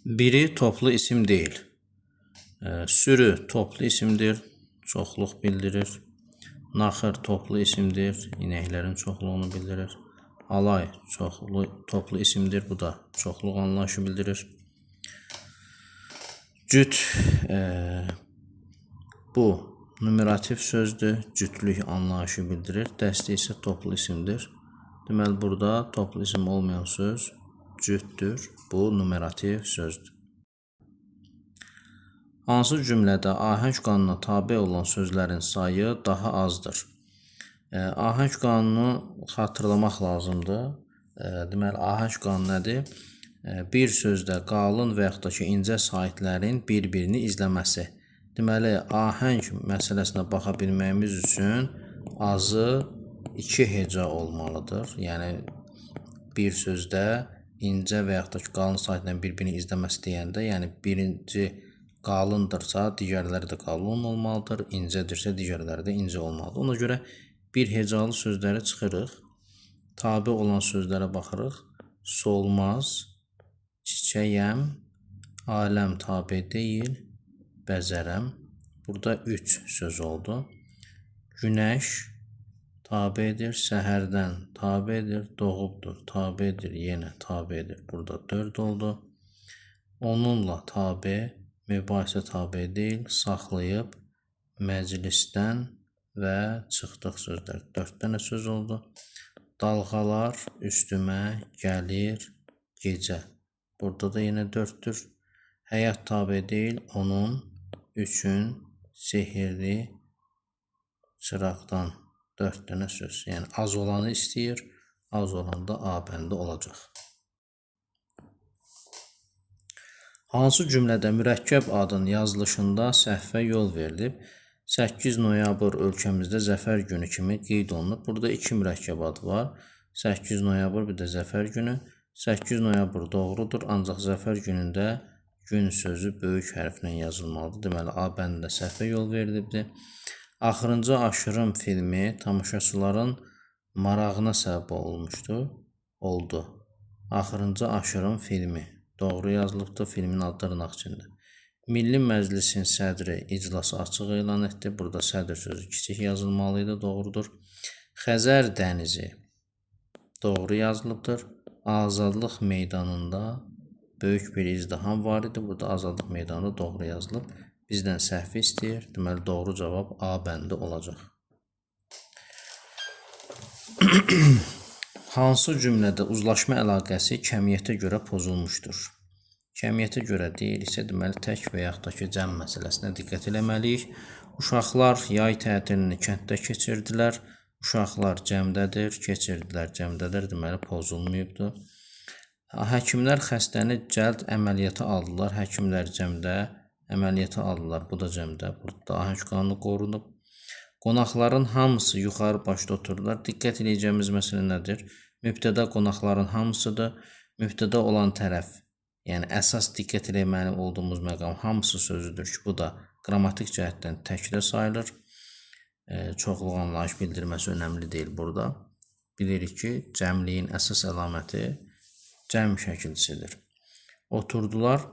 Biri toplu isim deyil. Sürü toplu isimdir, çoxluq bildirir. Naxır toplu isimdir, inəklərin çoxluğunu bildirir. Alay çoxlu, toplu isimdir, bu da çoxluq anlayışı bildirir. Cüt bu numerativ sözdür, cütlük anlayışı bildirir. Dəstə isə toplu isimdir. Deməli, burada toplu isim olmayan söz cütdür. Bu numerativ sözdür. Hansı cümlədə ahəng qanununa tabe olan sözlərin sayı daha azdır? Ahəng qanunu xatırlamaq lazımdır. Deməli, ahəng qanunu nədir? Bir sözdə qalın və yaxud da ki, incə saitlərin bir-birini izləməsi. Deməli, ahəng məsələsinə baxa bilməyimiz üçün azı 2 heca olmalıdır. Yəni, bir sözdə incə və yaxud da ki, qalın saitlə bir-birini izləməsi deyəndə, yəni birinci qalındırsa, digərləri də qalın olmalıdır, incədirsə, digərləri də incə olmalıdır. Ona görə bir hecalı sözləri çıxırıq, tabe olan sözlərə baxırıq. Solmaz, çiçəyəm, aləm tabe deyil, bəzərəm. Burada 3 söz oldu. Günəş tabedir, səhərdən tabedir, doğubdur, tabedir, yenə tabedir. Burada 4 oldu. Onunla tabe, mübahisə tabe deyil, saxlayıb, məclisdən və çıxdıq sözlər. 4 dənə söz oldu. Dalğalar üstümə gəlir gecə. Burada da yenə 4-dür. Həyat tabe deyil, onun üçün sehirli çıraqdan 4 dənə söz. Yəni, az olanı istəyir, az olan da A bəndi olacaq. Hansı cümlədə mürəkkəb adın yazılışında səhvə yol verilib? 8 noyabr ölkəmizdə Zəfər günü kimi qeyd olunub. Burada 2 mürəkkəb ad var. 8 noyabr bir də Zəfər günü. 8 noyabr doğrudur, ancaq Zəfər günündə gün sözü böyük hərflə yazılmalıdır. Deməli, A bəndində səhvə yol verilibdir. Axırıncı aşırım filmi tamaşaçıların marağına səbəb olmuşdu. Oldu. Axırıncı aşırım filmi doğru yazılıbdır. Filmin adı dırnaq içində. Milli Məclisin sədri iclası açıq elan etdi. Burada sədr sözü kiçik yazılmalı idi. Doğrudur. Xəzər dənizi doğru yazılıbdır. Azadlıq meydanında böyük bir izdiham var idi. Burada Azadlıq meydanı doğru yazılıb. Bizdən səhvi istəyir. Deməli, doğru cavab A bəndi olacaq. Hansı cümlədə uzlaşma əlaqəsi kəmiyyətə görə pozulmuşdur? Kəmiyyətə görə deyilsə, deməli, tək və yaxud da ki, cəm məsələsinə diqqət eləməliyik. Uşaqlar yay tətilini kənddə keçirdilər. Uşaqlar cəmdədir, keçirdilər cəmdədir, deməli, pozulmayıbdır. Həkimlər xəstəni cəld əməliyyata aldılar. Həkimlər cəmdə əməliyyata aldılar. Bu da cəmdə. Burada ahəng qanunu qorunub. Qonaqların hamısı yuxarı başda oturdular. Diqqət edəcəyimiz məsələ nədir? Mübtəda qonaqların hamısıdır. Mübtəda olan tərəf, yəni əsas diqqət eləməli olduğumuz məqam hamısı sözüdür ki, bu da qrammatik cəhətdən təkdə sayılır. Çoxluq anlayış bildirməsi önəmli deyil burada. Bilirik ki, cəmliyin əsas əlaməti cəm şəkilçisidir. Oturdular,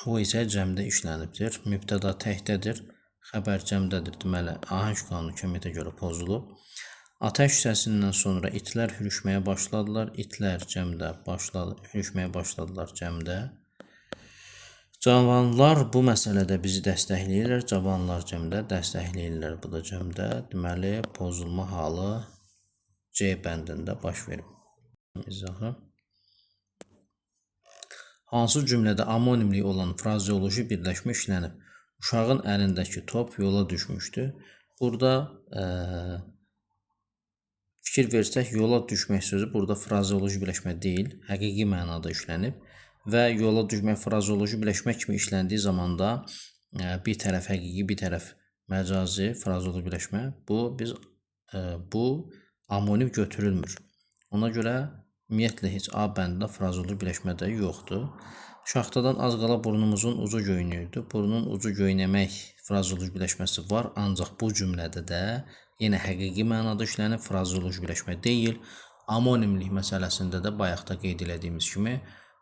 o isə cəmdə işlənibdir. Mübtəda təkdədir, xəbər cəmdədir. Deməli, ahəng qanunu kəmiyyətə görə pozulub. Atəş səsindən sonra itlər hürüşməyə başladılar. İtlər cəmdə başladı, hürüşməyə başladılar cəmdə. Cavanlar bu məsələdə bizi dəstəkləyirlər. Cavanlar cəmdə dəstəkləyirlər. Bu da cəmdə. Deməli, pozulma halı C bəndində baş verib. İzahı. Hansı cümlədə amonimlik olan frazeoloji birləşmə işlənib? Uşağın əlindəki top yola düşmüşdü. Burada fikir versək, yola düşmək sözü burada frazeoloji birləşmə deyil, həqiqi mənada işlənib və yola düşmək frazeoloji birləşmə kimi işləndiyi zamanda bir tərəf həqiqi, bir tərəf məcazi frazeoloji birləşmə, bu amonim götürülmür. Ona görə ümumiyyətlə heç A bəndində frazeoloji birləşmə də yoxdur. Şaxtadan az qala burnumuzun ucu göynüyürdü. Burnun ucu göynəmək frazeoloji birləşməsi var, ancaq bu cümlədə də yenə həqiqi mənada işlənib, frazeoloji birləşmə deyil. Amonimlik məsələsində də bayaq da qeyd elədiyimiz kimi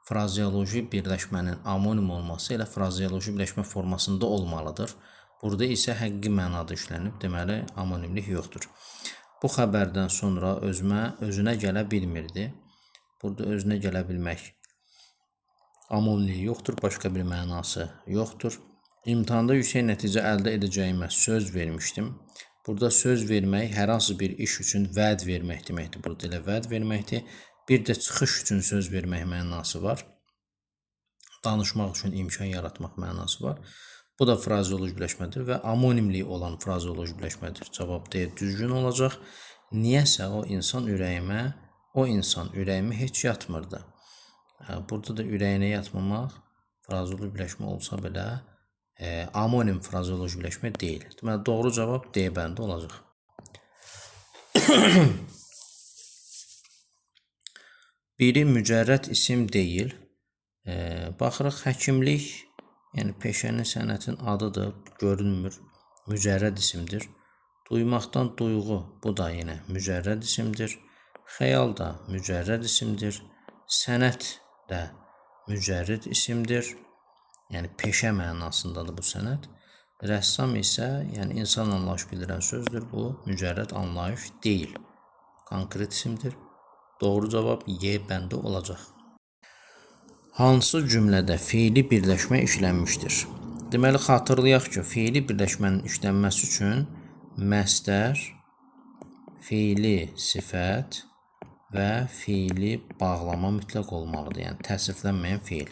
Frazeoloji birləşmənin amonim olması elə frazeoloji birləşmə formasında olmalıdır. Burada isə həqiqi mənada işlənib, deməli amonimlik yoxdur. Bu xəbərdən sonra özünə gələ bilmirdi. Burada özünə gələ bilmək amonimlik yoxdur, başqa bir mənası yoxdur. İmtahanda yüksək nəticə əldə edəcəyimə söz vermişdim. Burada söz vermək hər hansı bir iş üçün vəd vermək deməkdir. Burada elə vəd verməkdir. Bir də çıxış üçün söz vermək mənası var. Danışmaq üçün imkan yaratmaq mənası var. Bu da frazeoloji birləşmədir və amonimliyi olan frazeoloji birləşmədir. Cavab D düzgün olacaq. Niyəsə o insan ürəyimə heç yatmırdı. Burada da ürəyinə yatmamaq frazeoloji birləşmə olsa belə amonim frazeoloji birləşmə deyil. Deməli, doğru cavab D bəndi olacaq. Biri mücərrəd isim deyil. Baxırıq, həkimlik, yəni peşənin, sənətin adıdır, görünmür, mücərrəd isimdir. Duymaqdan duyğu, bu da yenə mücərrəd isimdir. Xəyal da mücərrəd isimdir. Sənət də mücərrəd isimdir. Yəni peşə mənasındadır bu sənət. Rəssam isə, yəni insan anlayış bildirən sözdür. Bu mücərrəd anlayış deyil. Konkret isimdir. Doğru cavab Y bəndi olacaq. Hansı cümlədə feili birləşmə işlənmişdir? Deməli, xatırlayaq ki, feili birləşmənin işlənməsi üçün məstər, feili sifət və feili bağlama mütləq olmalıdır. Yəni, təsriflənməyən feil.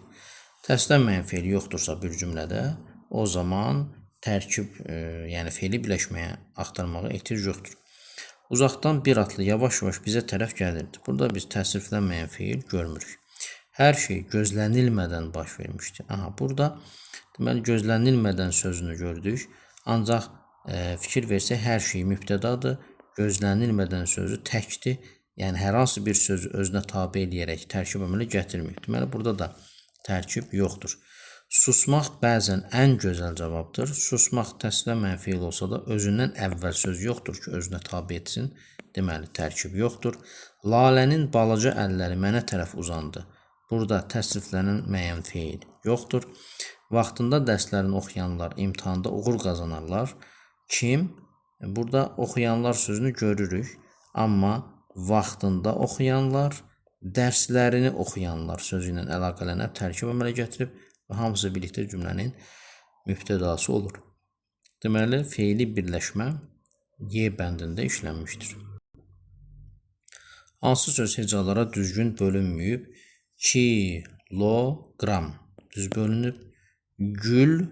Təsriflənməyən feil yoxdursa bir cümlədə, o zaman tərkib, yəni feili birləşməyə axtarmağa ehtiyac yoxdur. Uzaqdan bir atlı yavaş-yavaş bizə tərəf gəlirdi. Burada biz təsriflənməyən feil görmürük. Hər şey gözlənilmədən baş vermişdi. Aha, burada deməli gözlənilmədən sözünü gördük. Ancaq fikir versək, hər şey mübtədadır. Gözlənilmədən sözü təkdir. Yəni, hər hansı bir sözü özünə tabe eləyərək tərkib əmələ gətirmir. Deməli, burada da tərkib yoxdur. Susmaq bəzən ən gözəl cavabdır. Susmaq təsriflənməyən feil olsa da özündən əvvəl söz yoxdur ki, özünə tabe etsin. Deməli, tərkib yoxdur. Lalənin balaca əlləri mənə tərəf uzandı. Burada təsriflənməyən feil yoxdur. Vaxtında dərslərini oxuyanlar imtahanda uğur qazanarlar. Kim? Burada oxuyanlar sözünü görürük. Amma vaxtında oxuyanlar, dərslərini oxuyanlar sözü ilə əlaqələnib tərkib əmələ gətirib və hamısı birlikdə cümlənin mübtədası olur. Deməli, feili birləşmə Y bəndində işlənmişdir. Hansı söz hecalara düzgün bölünməyib? Kiloqram düz bölünüb. Gül,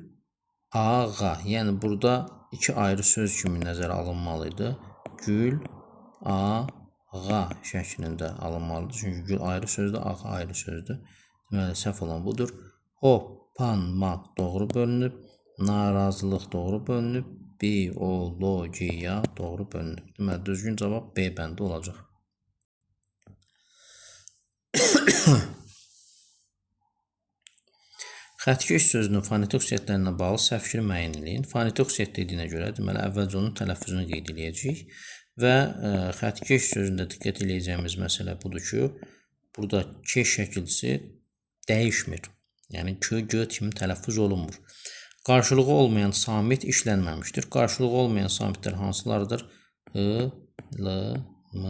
ağa. Yəni, burada iki ayrı söz kimi nəzərə alınmalıydı. Gül, ağa şəklində alınmalıdır. Çünki gül ayrı sözdür, ağa ayrı sözdür. Deməli, səhv olan budur. Hopanmaq doğru bölünüb. Narazılıq doğru bölünüb. Biologiya doğru bölünüb. Deməli, düzgün cavab B bəndi olacaq. Xətkeş sözünün fonetik xüsusiyyətlərinə bağlı səhv fikri müəyyən eləyin. Fonetik xüsusiyyət dediyinə görə, deməli, əvvəlcə onun tələffüzünü qeyd eləyəcəyik və xətkeş sözündə diqqət eləyəcəyimiz məsələ budur ki, burada K şəkilçisi dəyişmir. Yəni, K, G kimi tələffüz olunmur. Qarşılığı olmayan samit işlənməmişdir. Qarşılığı olmayan samitlər hansılardır? I, L, M,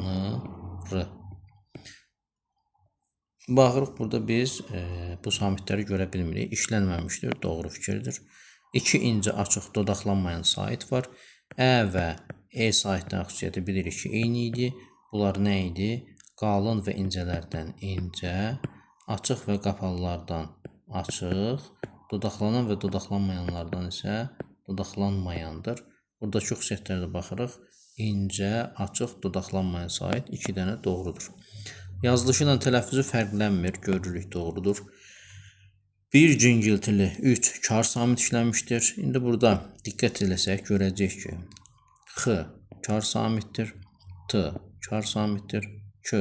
N, R. Baxırıq, burada biz bu samitləri görə bilmirik. İşlənməmişdir, doğru fikirdir. İki incə açıq dodaqlanmayan sait var. Ə və E saitlərin xüsusiyyəti bilirik ki, eyni idi. Bunlar nə idi? Qalın və incələrdən incə, açıq və qapalılardan açıq, dodaqlanan və dodaqlanmayanlardan isə dodaqlanmayandır. Buradakı xüsusiyyətlərə baxırıq. İncə, açıq, dodaqlanmayan sait iki dənə doğrudur. Yazılışı ilə tələffüzü fərqlənmir, görürük, doğrudur. Bir cingiltili 3 kar samit işlənmişdir. İndi burada diqqət eləsək, görəcəyik ki, X kar samitdir, T kar samitdir, K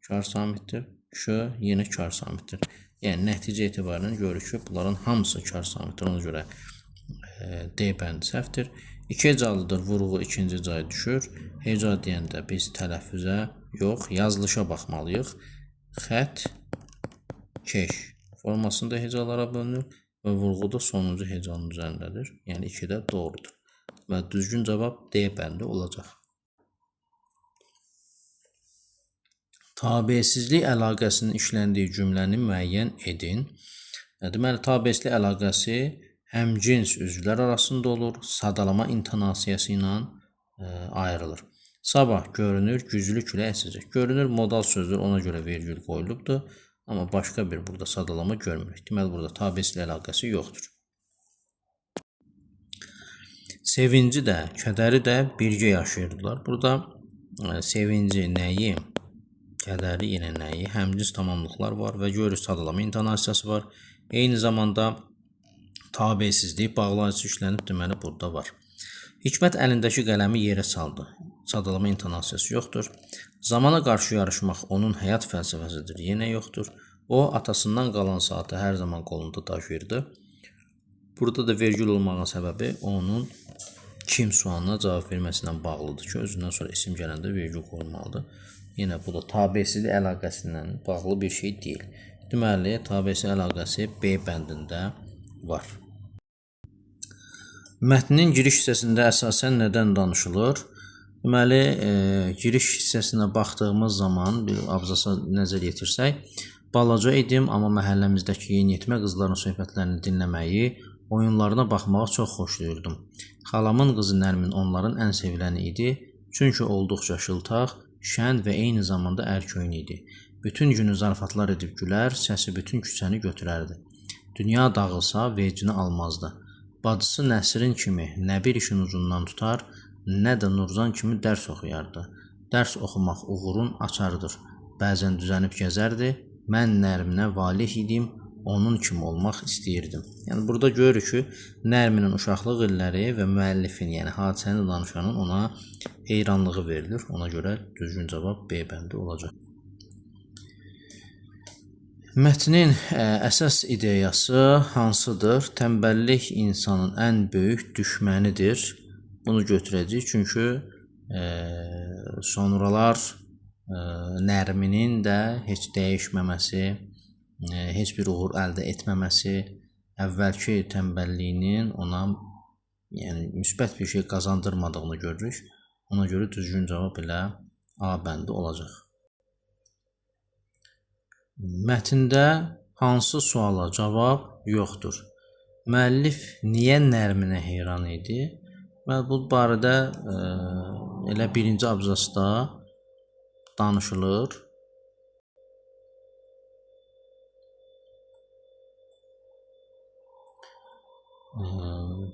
kar samitdir, Ş yenə kar samitdir. Yəni, nəticə etibarıyla görürük ki, bunların hamısı kar samitdir. Ona görə D bəndi səhvdir. İki hecalıdır, vurğu ikinci hecaya düşür. Heca deyəndə biz tələffüzə yox, yazılışa baxmalıyıq. Xət, keş formasında hecalara bölünür və vurğu da sonuncu hecanın üzərindədir. Yəni 2 də doğrudur. Və düzgün cavab D bəndi olacaq. Tabesizlik əlaqəsinin işləndiyi cümləni müəyyən edin. Deməli, tabesizlik əlaqəsi həmcins üzvlər arasında olur, sadalama intonasiyası ilə ayrılır. Sabah görünür, güclü külək əsəcək. Görünür modal sözdür, ona görə vergül qoyulubdur. Amma başqa bir burada sadalama görmürük. Deməli, burada tabesizlik əlaqəsi yoxdur. Sevinci də, kədəri də birgə yaşayırdılar. Burada sevinci nəyi, kədəri yenə nəyi, həmcins tamamlıqlar var və görürük sadalama intonasiyası var. Eyni zamanda tabesizlik bağlayıcısı işlənib, deməli burada var. Hikmət əlindəki qələmi yerə saldı. Sadalama intonasiyası yoxdur. Zamana qarşı yarışmaq onun həyat fəlsəfəsidir. Yenə yoxdur. O, atasından qalan saatı hər zaman qolunda daşıyırdı. Burada da vergül olmağın səbəbi onun kim sualına cavab verməsindən bağlıdır ki, özündən sonra isim gələndə vergül qoyulmalıdır. Yenə bu da tabesizlik əlaqəsindən bağlı bir şey deyil. Deməli, tabesizlik əlaqəsi B bəndində var. Mətnin giriş hissəsində əsasən nədən danışılır? Deməli, giriş hissəsinə baxdığımız zaman bir abzasa nəzər yetirsək, balaca idim, amma məhəlləmizdəki yeniyetmə qızların söhbətlərini dinləməyi, oyunlarına baxmağı çox xoşlayırdım. Xalamın qızı Nərmin onların ən seviləni idi, çünki olduqca şıltaq, şən və eyni zamanda ərköyün idi. Bütün günü zarafatlar edib gülər, səsi bütün küçəni götürərdi. Dünya dağılsa vecini almazdı. Bacısı Nəsrin kimi nə bir işin ucundan tutar, nə də Nurcan kimi dərs oxuyardı. Dərs oxumaq uğurun açarıdır. Bəzən düzənib gəzərdi. Mən Nərminə valeh idim, onun kimi olmaq istəyirdim. Yəni burada görürük ki, Nərminin uşaqlıq illəri və müəllifin, yəni hadisəni danışanın ona heyranlığı verilir. Ona görə düzgün cavab B bəndi olacaq. Mətnin əsas ideyası hansıdır? Tənbəllik insanın ən böyük düşmənidir. Bunu götürəcəyik, çünki sonralar Nərminin də heç dəyişməməsi, heç bir uğur əldə etməməsi, əvvəlki tənbəlliyinin ona yəni müsbət bir şey qazandırmadığını görürük. Ona görə düzgün cavab elə A bəndi olacaq. Mətndə hansı suala cavab yoxdur? Müəllif niyə Nərminə heyran idi? Və bu barədə elə birinci abzasda danışılır.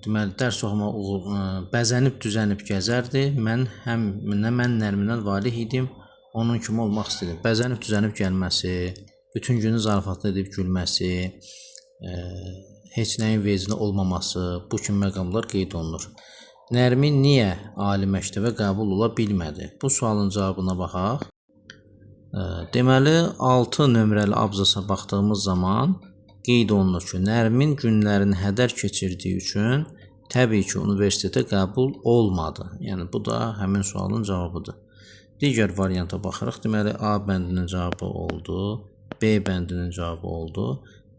Deməli, dərs oxumaq bəzənib düzənib gəzərdi. Mən Nərminə valeh idim, onun kimi olmaq istədim. Bəzənib düzənib gəlməsi, bütün günü zarafatlı edib gülməsi, heç nəyin vecinə olmaması, bu kimi məqamlar qeyd olunur. Nərmin niyə ali məktəbə qəbul ola bilmədi? Bu sualın cavabına baxaq. Deməli, 6 nömrəli abzasa baxdığımız zaman qeyd olunur ki, Nərmin günlərini hədər keçirdiyi üçün təbii ki, universitetə qəbul olmadı. Yəni, bu da həmin sualın cavabıdır. Digər varianta baxırıq. Deməli, A bəndinin cavabı oldu, B bəndinin cavabı oldu.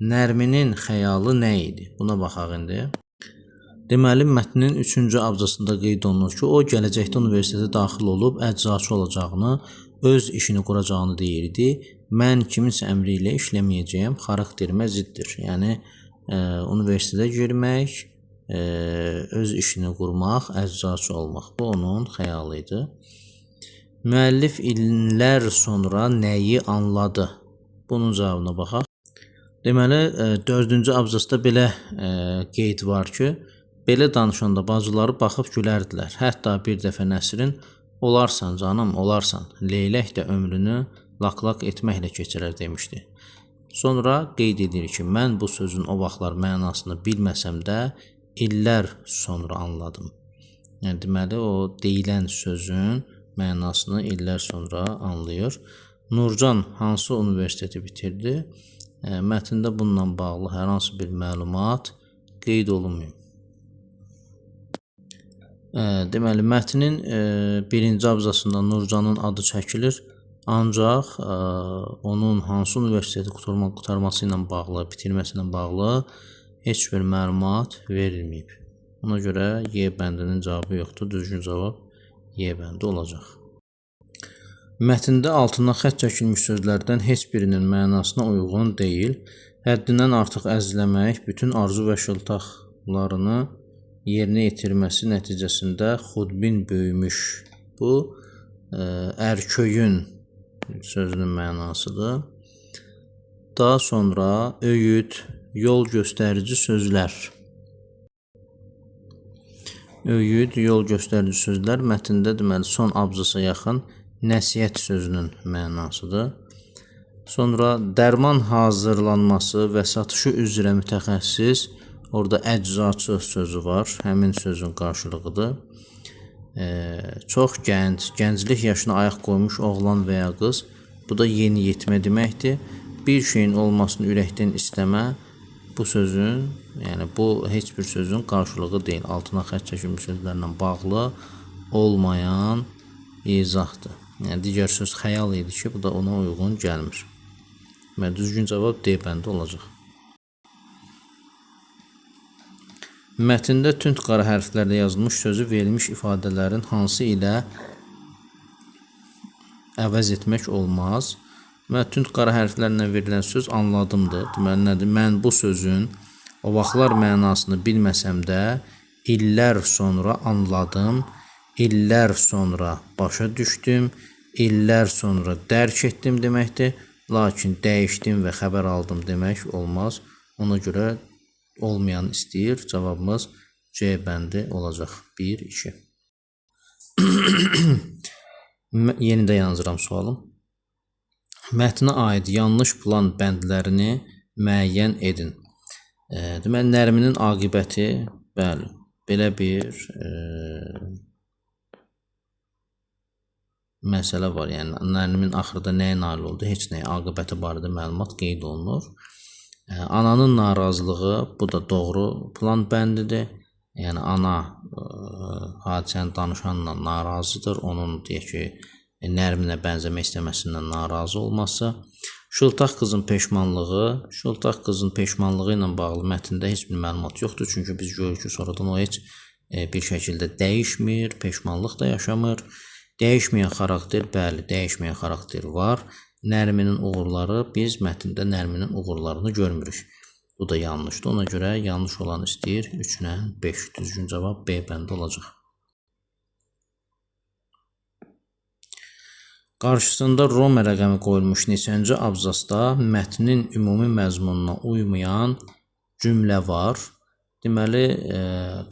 Nərminin xəyalı nə idi? Buna baxaq indi. Deməli, mətnin 3-cü abzasında qeyd olunur ki, o gələcəkdə universitetə daxil olub əczaçı olacağını, öz işini quracağını deyirdi. Mən kiminsə əmri ilə işləməyəcəyəm, xarakterimə ziddir. Yəni, universitetə girmək, öz işini qurmaq, əczaçı olmaq. Bu onun xəyalı idi. Müəllif illər sonra nəyi anladı? Bunun cavabına baxaq. Deməli, 4-cü abzasda belə qeyd var ki, belə danışanda bacıları baxıb gülərdilər. Hətta bir dəfə Nəsrin, olarsan canım, olarsan, leylək də ömrünü laq-laq etməklə keçirər demişdi. Sonra qeyd edir ki, mən bu sözün o vaxtlar mənasını bilməsəm də illər sonra anladım. Yəni, deməli, o deyilən sözün mənasını illər sonra anlayır. Nurcan hansı universiteti bitirdi? Mətndə bununla bağlı hər hansı bir məlumat qeyd olunmuyor. Deməli, mətnin birinci abzasında Nurcanın adı çəkilir, Ancaq onun hansı universiteti qurtarması ilə bağlı, bitirməsi ilə bağlı heç bir məlumat verilməyib. Ona görə Y bəndinin cavabı yoxdur. Düzgün cavab Y bəndi olacaq. Mətndə altına xətt çəkilmiş sözlərdən heç birinin mənasına uyğun deyil. Həddindən artıq əzizləmək, bütün arzu və şıltaqlarını yerinə yetirməsi nəticəsində xudbin böyümüş. Bu, ərköyün sözünün mənasıdır. Daha sonra öyüd, yol göstərici sözlər. Öyüd, yol göstərici sözlər mətndə deməli son abzasa yaxın nəsihət sözünün mənasıdır. Sonra dərman hazırlanması və satışı üzrə mütəxəssis, orada əczaçı sözü var, həmin sözün qarşılığıdır. Çox gənc, gənclik yaşına ayaq qoymuş oğlan və ya qız, bu da yeniyetmə deməkdir. Bir şeyin olmasını ürəkdən istəmə, bu sözün, yəni bu heç bir sözün qarşılığı deyil. Altına xətt çəkilmiş sözlərlə bağlı olmayan izahdır. Yəni digər söz xəyal idi ki, bu da ona uyğun gəlmir. Deməli, düzgün cavab D bəndi olacaq. Mətndə tünd qara hərflərlə yazılmış sözü verilmiş ifadələrin hansı ilə əvəz etmək olmaz? Deməli, tünd qara hərflərlə verilən söz anladımdır. Deməli, nədir? Mən bu sözün o vaxtlar mənasını bilməsəm də illər sonra anladım, illər sonra başa düşdüm, illər sonra dərk etdim deməkdir. Lakin dəyişdim və xəbər aldım demək olmaz. Ona görə olmayan istəyir. Cavabımız C bəndi olacaq. 1, 2. Yenidə yazıram sualım. Mətnə aid yanlış plan bəndlərini müəyyən edin. Deməli, Nərminin aqibəti, bəli, belə bir məsələ var. Yəni, Nərmin axırda nəyə nail oldu? Heç nəyə, aqibəti barədə məlumat qeyd olunur. Ananın narazılığı, bu da doğru plan bəndidir. Yəni, ana hadisəni danışanla narazıdır. Onun, deyək ki, Nərminə bənzəmək istəməsindən narazı olması. Şıltaq qızın peşmanlığı. Şıltaq qızın peşmanlığı ilə bağlı mətndə heç bir məlumat yoxdur. Çünki biz görürük ki, sonradan o heç bir şəkildə dəyişmir, peşmanlıq da yaşamır. Dəyişməyən xarakter, bəli, dəyişməyən xarakter var. Nərminin uğurları, biz mətndə Nərminin uğurlarını görmürük. Bu da yanlışdır. Ona görə yanlış olan istəyir 3 ilə 5. Düzgün cavab B bəndi olacaq. Qarşısında Roma rəqəmi qoyulmuş neçənci abzasda mətnin ümumi məzmununa uymayan cümlə var. Deməli,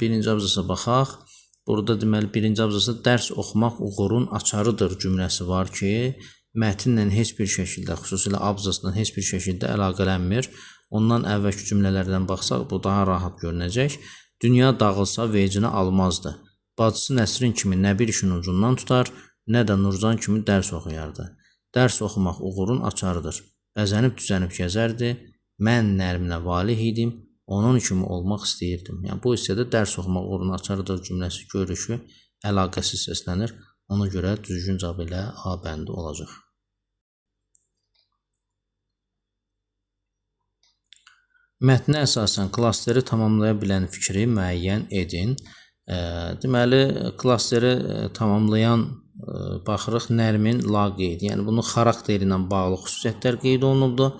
birinci abzasa baxaq. Burada deməli, birinci abzasda dərs oxumaq uğurun açarıdır cümləsi var ki, mətnlə heç bir şəkildə, xüsusilə abzasla heç bir şəkildə əlaqələnmir. Ondan əvvəlki cümlələrdən baxsaq, bu daha rahat görünəcək. Dünya dağılsa vecinə almazdı. Bacısı Nəsrin kimi nə bir işin ucundan tutar, nə də Nurcan kimi dərs oxuyardı. Dərs oxumaq uğurun açarıdır. Bəzənib düzənib gəzərdi. Mən Nərminə valih idim, onun kimi olmaq istəyirdim. Yəni, bu hissədə dərs oxumaq uğurun açarıdır cümləsi görüşü əlaqəsiz səslənir. Ona görə düzgün cavab ilə A bəndi olacaq. Mətnə əsasən klasteri tamamlaya bilən fikri müəyyən edin. Deməli, klasteri tamamlayan baxırıq Nərmin laqeyd. Yəni, bunun xarakteri ilə bağlı xüsusiyyətlər qeyd olunubdur.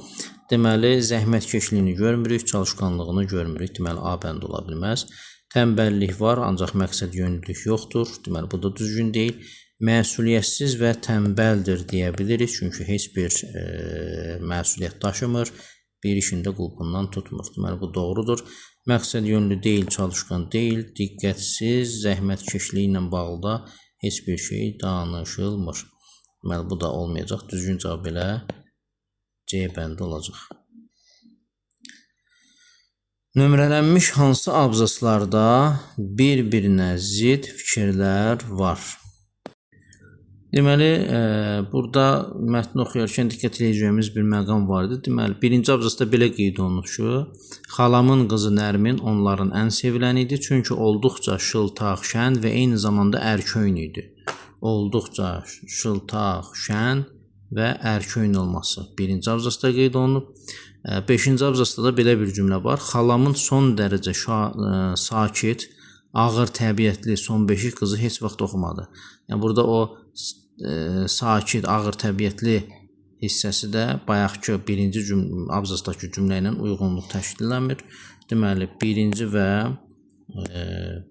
Deməli, zəhmətkeşliyini görmürük, çalışqanlığını görmürük. Deməli, A bəndi ola bilməz. Tənbəllik var, ancaq məqsəd yönlülük yoxdur. Deməli, bu da düzgün deyil. Məsuliyyətsiz və tənbəldir deyə bilirik. Çünki heç bir məsuliyyət daşımır. Bir işində qulpundan tutmur. Deməli, bu doğrudur. Məqsəd yönlü deyil, çalışqan deyil, diqqətsiz, zəhmətkeşliyi ilə bağlı da heç bir şey danışılmır. Deməli, bu da olmayacaq. Düzgün cavab elə C bəndi olacaq. Nömrələnmiş hansı abzaslarda bir-birinə zid fikirlər var? Deməli, burada mətni oxuyarkən diqqət edəcəyimiz bir məqam var idi. Deməli, birinci abzasda belə qeyd olunub ki, xalamın qızı Nərmin onların ən seviləni idi, çünki olduqca şıltaq, şən və eyni zamanda ərköyün idi. Olduqca şıltaq, şən və ərköyün olması birinci abzasda qeyd olunub. Beşinci abzasda da belə bir cümlə var. Xalamın son dərəcə sakit, ağır təbiətli son beşik qızı heç vaxt oxumadı. Yəni burada o sakit, ağır təbiətli hissəsi də bayaqkı birinci abzasdakı cümlə ilə uyğunluq təşkil eləmir. Deməli, birinci və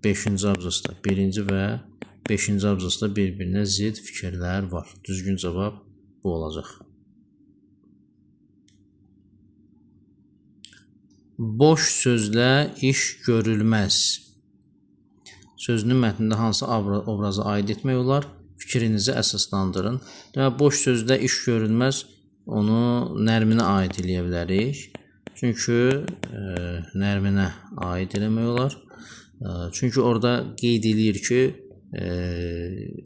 beşinci abzasda, birinci və beşinci abzasda bir-birinə zidd fikirlər var. Düzgün cavab bu olacaq. Boş sözlə iş görülməz. Sözünün mətnində hansı obraza aid etmək olar? Fikrinizi əsaslandırın. Deməli, boş sözlə iş görülməz, onu Nərminə aid eləyə bilərik. Çünki Nərminə aid eləmək olar. Çünki orada qeyd eləyir ki,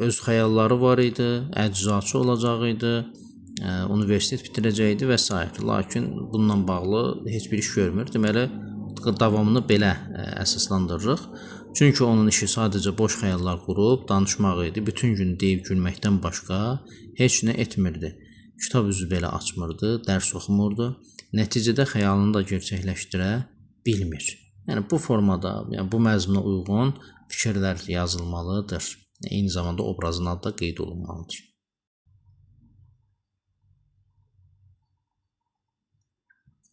öz xəyalları var idi, əczaçı olacaq idi, universitet bitirəcək idi və s. Lakin bununla bağlı heç bir iş görmür. Deməli, davamını belə əsaslandırırıq. Çünki onun işi sadəcə boş xəyallar qurub danışmaq idi. Bütün gün deyib gülməkdən başqa heç nə etmirdi. Kitab üzü belə açmırdı, dərs oxumurdu. Nəticədə xəyalını da gerçəkləşdirə bilmir. Yəni bu formada, yəni bu məzmuna uyğun fikirlər yazılmalıdır. Eyni zamanda obrazın adı da qeyd olunmalıdır.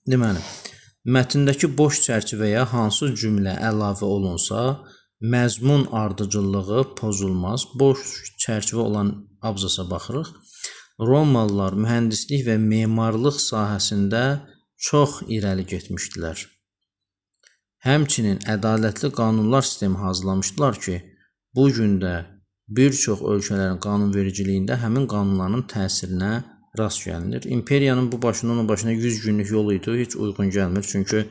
Deməli, mətndəki boş çərçivəyə hansı cümlə əlavə olunsa, məzmun ardıcıllığı pozulmaz. Boş çərçivə olan abzasa baxırıq. Romalılar mühəndislik və memarlıq sahəsində çox irəli getmişdilər. Həmçinin ədalətli qanunlar sistemi hazırlamışdılar ki, bu gün də bir çox ölkələrin qanunvericiliyində həmin qanunların təsirinə rast gəlinir. İmperiyanın bu başından o başına 100 günlük yolu idi, heç uyğun gəlmir. Çünki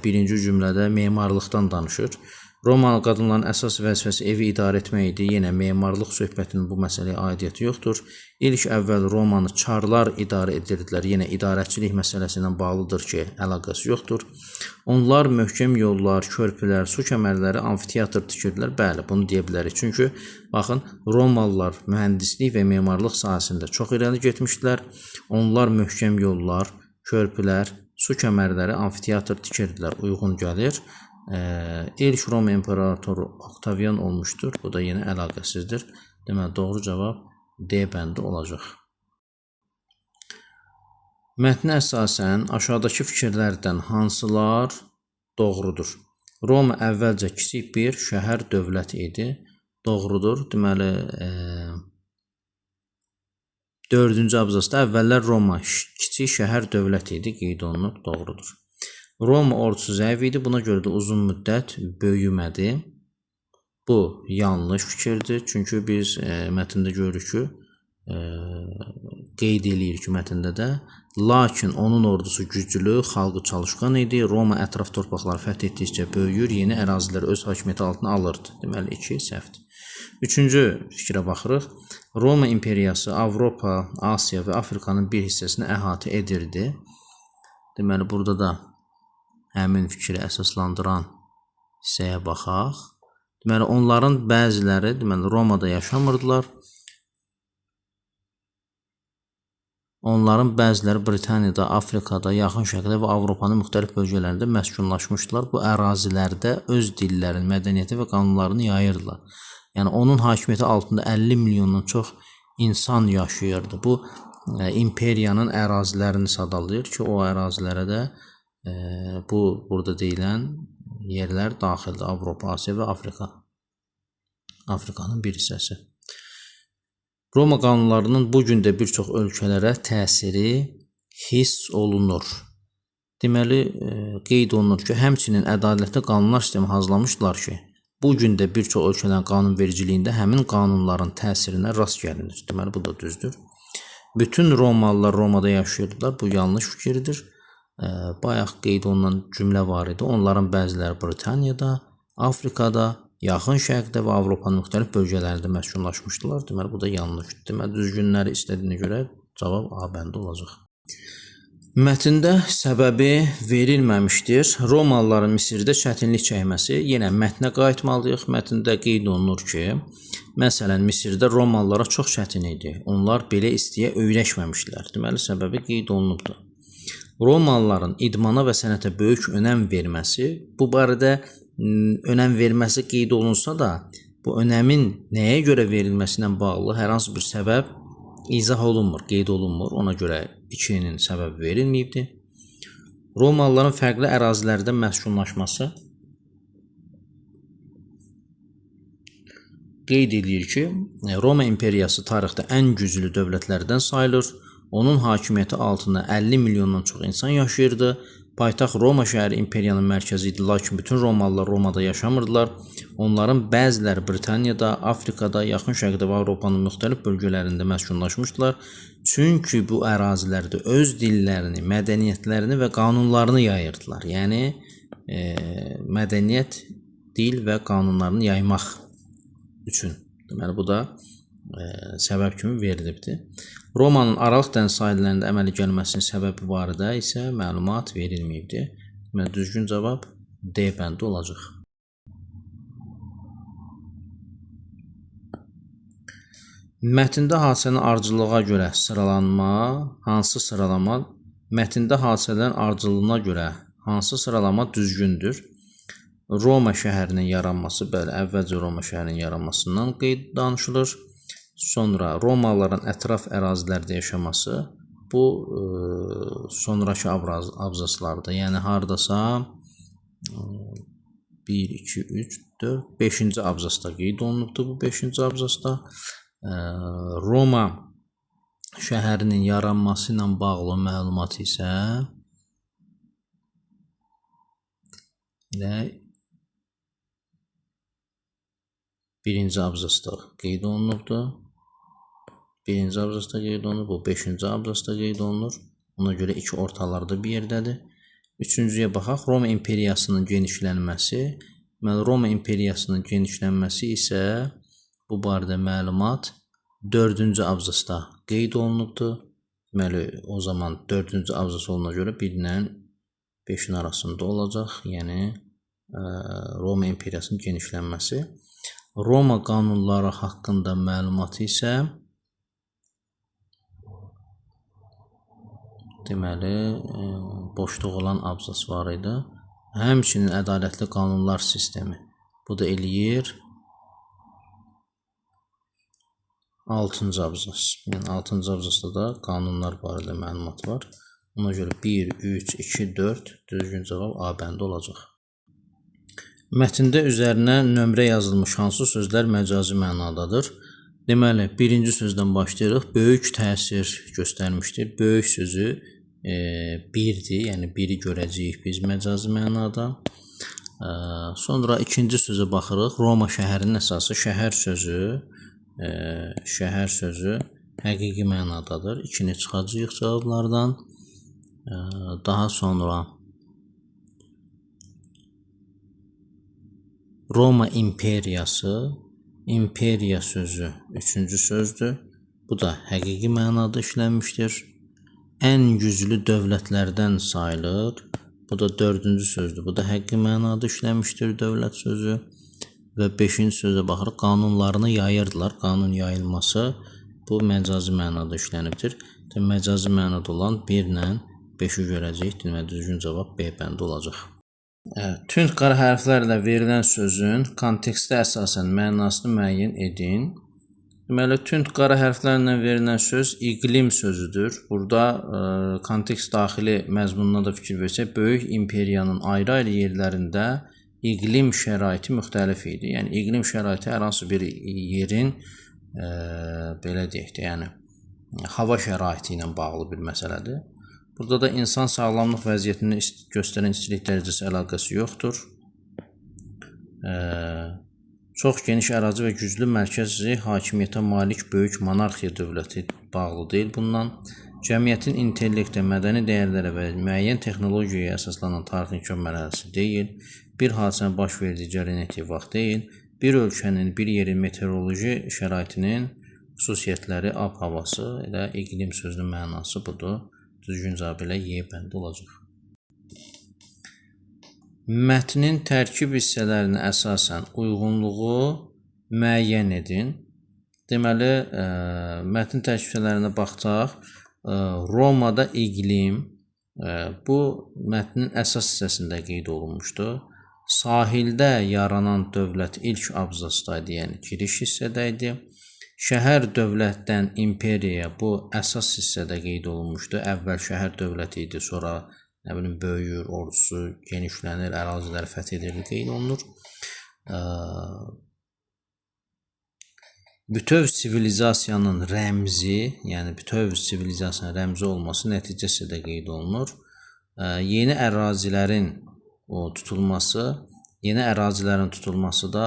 birinci cümlədə memarlıqdan danışır. Romalı qadınların əsas vəzifəsi evi idarə etmək idi. Yenə memarlıq söhbətinin bu məsələyə aidiyyəti yoxdur. İlk əvvəl Romanı çarlar idarə edirdilər. Yenə idarəçilik məsələsi ilə bağlıdır ki, əlaqəsi yoxdur. Onlar möhkəm yollar, körpülər, su kəmərləri, amfiteatr tikirdilər. Bəli, bunu deyə bilərik. Çünki baxın, Romalılar mühəndislik və memarlıq sahəsində çox irəli getmişdilər. Onlar möhkəm yollar, körpülər, su kəmərləri, amfiteatr tikirdilər. Uyğun gəlir. İlk Roma imperatoru Oktavian olmuşdur. Bu da yenə əlaqəsizdir. Deməli, doğru cavab D bəndi olacaq. Mətnə əsasən aşağıdakı fikirlərdən hansılar doğrudur? Roma əvvəlcə kiçik bir şəhər dövlət idi. Doğrudur. Deməli, dördüncü abzasda əvvəllər Roma kiçik şəhər dövlət idi. Qeyd olunub. Doğrudur. Roma ordusu zəif idi, buna görə də uzun müddət böyümədi. Bu yanlış fikirdir, çünki biz mətndə görürük ki, qeyd eləyir ki, mətndə də. Lakin onun ordusu güclü, xalqı çalışqan idi. Roma ətraf torpaqları fəth etdikcə böyüyür, yeni əraziləri öz hakimiyyəti altına alırdı. Deməli, 2 səhvdir. Üçüncü fikrə baxırıq. Roma imperiyası Avropa, Asiya və Afrikanın bir hissəsini əhatə edirdi. Deməli, burada da həmin fikri əsaslandıran hissəyə baxaq. Deməli, onların bəziləri deməli, Romada yaşamırdılar. Onların bəziləri Britaniyada, Afrikada, Yaxın Şərqdə və Avropanın müxtəlif bölgələrində məskunlaşmışdılar. Bu ərazilərdə öz dillərini, mədəniyyəti və qanunlarını yayırdılar. Yəni, onun hakimiyyəti altında 50 milyondan çox insan yaşayırdı. Bu, imperiyanın ərazilərini sadalayır ki, o ərazilərə də bu, burada deyilən yerlər daxildir. Avropa, Asiya və Afrika. Afrikanın bir hissəsi. Roma qanunlarının bu gün də bir çox ölkələrə təsiri hiss olunur. Deməli, qeyd olunur ki, həmçinin ədalətli qanunlar sistemi hazırlamışdılar ki, bu gün də bir çox ölkələrin qanunvericiliyində həmin qanunların təsirinə rast gəlinir. Deməli, bu da düzdür. Bütün Romalılar Romada yaşayırdılar. Bu yanlış fikirdir. Bayaq qeyd olunan cümlə var idi. Onların bəziləri Britaniyada, Afrikada, Yaxın Şərqdə və Avropanın müxtəlif bölgələrində məskunlaşmışdılar. Deməli, bu da yanlışdır. Deməli, düzgünləri istədiyinə görə cavab A bəndi olacaq. Mətndə səbəbi verilməmişdir. Romalıların Misirdə çətinlik çəkməsi, yenə mətnə qayıtmalıyıq. Mətndə qeyd olunur ki, məsələn, Misirdə Romalılara çox çətin idi. Onlar belə istiyə öyrəşməmişdilər. Deməli, səbəbi qeyd olunubdur. Romalıların idmana və sənətə böyük önəm verməsi, bu barədə önəm verməsi qeyd olunsa da, bu önəmin nəyə görə verilməsi ilə bağlı hər hansı bir səbəb izah olunmur, qeyd olunmur. Ona görə 2-nin səbəbi verilməyibdir. Romalıların fərqli ərazilərdə məskunlaşması qeyd edir ki, Roma imperiyası tarixdə ən güclü dövlətlərdən sayılır. Onun hakimiyyəti altında 50 milyondan çox insan yaşayırdı. Paytaxt Roma şəhəri imperiyanın mərkəzi idi, lakin bütün Romalılar Romada yaşamırdılar. Onların bəziləri Britaniyada, Afrikada, Yaxın Şərqdə və Avropanın müxtəlif bölgələrində məskunlaşmışdılar. Çünki bu ərazilərdə öz dillərini, mədəniyyətlərini və qanunlarını yayırdılar. Yəni, mədəniyyət, dil və qanunlarını yaymaq üçün. Deməli, bu da səbəb kimi verilibdir. Romanın Aralıq dəniz sahillərində əmələ gəlməsinin səbəbi barədə isə məlumat verilməyibdir. Deməli, düzgün cavab D bəndi olacaq. Mətndə hadisənin ardıcıllığa görə sıralanma, hansı sıralama? Mətndə hadisələrin ardıcıllığına görə hansı sıralama düzgündür? Roma şəhərinin yaranması, bəli, əvvəlcə Roma şəhərinin yaranmasından qeyd danışılır. Sonra Romalıların ətraf ərazilərdə yaşaması, bu sonrakı abzaslarda, yəni hardasa 1, 2, 3, 4, 5-ci abzasda qeyd olunubdur bu 5-ci abzasda. Roma şəhərinin yaranması ilə bağlı məlumat isə elə 1-ci abzasda qeyd olunubdur. 1-ci abzasda qeyd olunur, bu 5-ci abzasda qeyd olunur. Ona görə iki ortalarda bir yerdədir. Üçüncüyə baxaq, Roma imperiyasının genişlənməsi. Deməli, Roma imperiyasının genişlənməsi isə bu barədə məlumat 4-cü abzasda qeyd olunubdur. Deməli, o zaman 4-cü abzas olana görə 1 ilə 5-in arasında olacaq. Yəni, Roma imperiyasının genişlənməsi. Roma qanunları haqqında məlumat isə deməli, boşluq olan abzas var idi. Həmçinin ədalətli qanunlar sistemi. Bu da eləyir 6-cı abzas. Yəni, 6-cı abzasda da qanunlar barədə məlumat var. Ona görə 1, 3, 2, 4 düzgün cavab A bəndi olacaq. Mətndə üzərinə nömrə yazılmış hansı sözlər məcazi mənadadır? Deməli, birinci sözdən başlayırıq. Böyük təsir göstərmişdir. Böyük sözü birdir, yəni biri görəcəyik biz məcazi mənada. Sonra ikinci sözə baxırıq. Roma şəhərinin əsası şəhər sözü, şəhər sözü həqiqi mənadadır. İkini çıxacağıq cavablardan. Daha sonra Roma imperiyası, imperiya sözü üçüncü sözdür. Bu da həqiqi mənada işlənmişdir. Ən güclü dövlətlərdən sayılır. Bu da dördüncü sözdür. Bu da həqiqi mənada işlənmişdir dövlət sözü. Və beşinci sözə baxırıq. Qanunlarını yayırdılar. Qanun yayılması bu məcazi mənada işlənibdir. Məcazi mənada olan 1 ilə 5-i görəcəyik. Deməli, düzgün cavab B bəndi olacaq. Tünd qara hərflərlə verilən sözün kontekstə əsasən mənasını müəyyən edin. Deməli, tünd qara hərflərlə verilən söz iqlim sözüdür. Burada kontekst daxili məzmununa da fikir versək, böyük imperiyanın ayrı-ayrı yerlərində iqlim şəraiti müxtəlif idi. Yəni, iqlim şəraiti hər hansı bir yerin, belə deyək də, yəni, hava şəraiti ilə bağlı bir məsələdir. Burada da insan sağlamlıq vəziyyətini göstərən istilik dərəcəsi əlaqəsi yoxdur. Çox geniş ərazi və güclü mərkəzi hakimiyyətə malik böyük monarxiya dövləti bağlı deyil bundan. Cəmiyyətin intellektə, mədəni dəyərlərə və müəyyən texnologiyaya əsaslanan tarixin inkişaf mərhələsi deyil. Bir hadisənin baş verdiyi cərəyan etdiyi vaxt deyil. Bir ölkənin, bir yerin meteoroloji şəraitinin xüsusiyyətləri, ab havası, elə iqlim sözünün mənası budur. Düzgün cavab elə Y bəndi olacaq. Mətnin tərkib hissələrinə əsasən uyğunluğu müəyyən edin. Deməli, mətnin tərkib hissələrinə baxsaq, Romada iqlim, bu mətnin əsas hissəsində qeyd olunmuşdu. Sahildə yaranan dövlət ilk abzasda idi, yəni giriş hissədə idi. Şəhər dövlətdən imperiyaya bu əsas hissədə qeyd olunmuşdu. Əvvəl şəhər dövləti idi, sonra nə bilim böyüyür, ordusu genişlənir, ərazilər fəth edilir, qeyd olunur. Bütöv sivilizasiyanın rəmzi, yəni bütöv sivilizasiyanın rəmzi olması nəticə hissədə qeyd olunur. Yeni ərazilərin tutulması, yeni ərazilərin tutulması da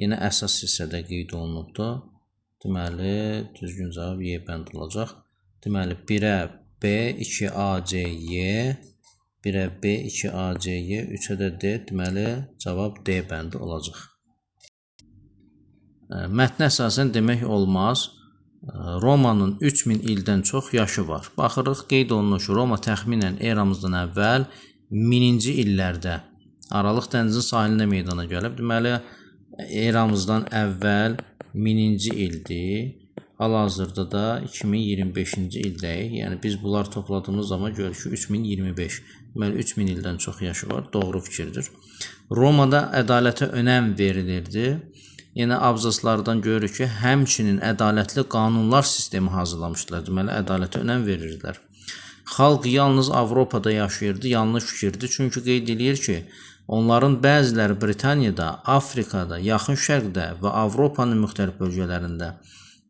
yenə əsas hissədə qeyd olunubdur. Deməli, düzgün cavab Y bəndi olacaq. Deməli, 1-ə B, 2A, C, Y, 1-ə B, 2A, C, Y, 3-ə də D, deməli, cavab D bəndi olacaq. Mətnə əsasən demək olmaz, Romanın 3000 ildən çox yaşı var. Baxırıq, qeyd olunur ki, Roma təxminən eramızdan əvvəl 1000-ci illərdə Aralıq dənizin sahilində meydana gəlib. Deməli, eramızdan əvvəl 1000-ci ildir. Hal-hazırda da 2025-ci ildəyik. Yəni, biz bunları topladığımız zaman görürük ki, 3025. Deməli, 3000 ildən çox yaşı var. Doğru fikirdir. Romada ədalətə önəm verilirdi. Yenə abzaslardan görürük ki, həmçinin ədalətli qanunlar sistemi hazırlamışdılar. Deməli, ədalətə önəm verirdilər. Xalq yalnız Avropada yaşayırdı. Yanlış fikirdir. Çünki qeyd eləyir ki, onların bəziləri Britaniyada, Afrikada, Yaxın Şərqdə və Avropanın müxtəlif bölgələrində,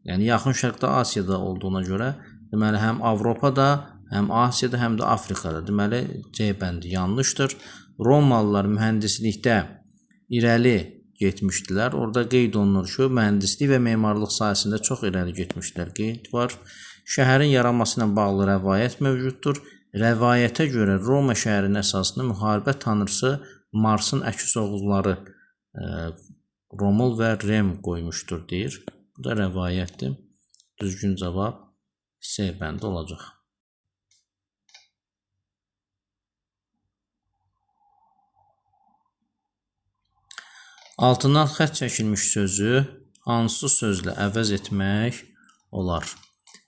yəni Yaxın Şərqdə, Asiyada olduğuna görə, deməli, həm Avropada, həm Asiyada, həm də Afrikada. Deməli, C bəndi yanlışdır. Romalılar mühəndislikdə irəli getmişdilər. Orada qeyd olunur ki, mühəndislik və memarlıq sahəsində çox irəli getmişdilər. Qeyd var. Şəhərin yaranması ilə bağlı rəvayət mövcuddur. Rəvayətə görə Roma şəhərinin əsasını müharibə tanrısı Marsın əkiz oğulları Romul və Rem qoymuşdur, deyir. Bu da rəvayətdir. Düzgün cavab C bəndi olacaq. Altından xətt çəkilmiş sözü hansı sözlə əvəz etmək olar?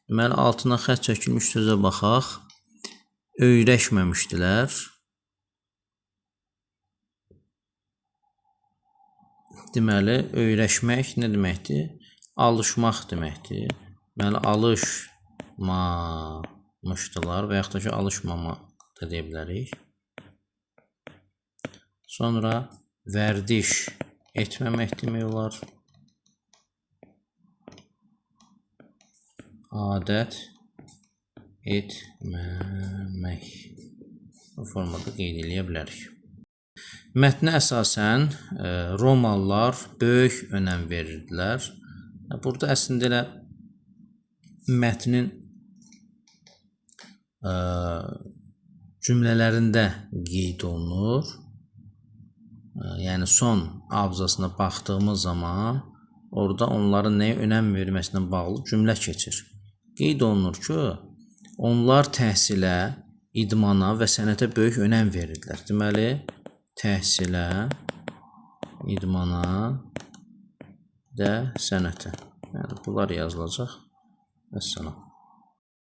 Deməli, altından xətt çəkilmiş sözə baxaq. Öyrəşməmişdilər. Deməli, öyrəşmək nə deməkdir? Alışmaq deməkdir. Deməli, alışmamışdılar və yaxud da ki, alışmama da deyə bilərik. Sonra vərdiş etməmək demək olar. Adət etməmək. Bu formada qeyd eləyə bilərik. Mətnə əsasən Romalılar böyük önəm verirdilər. Burada əslində elə mətnin cümlələrində qeyd olunur. Yəni son abzasına baxdığımız zaman orada onların nəyə önəm verməsinə bağlı cümlə keçir. Qeyd olunur ki, onlar təhsilə, idmana və sənətə böyük önəm verirdilər. Deməli, təhsilə, idmana və sənətə. Yəni, bunlar yazılacaq. Vəssalam.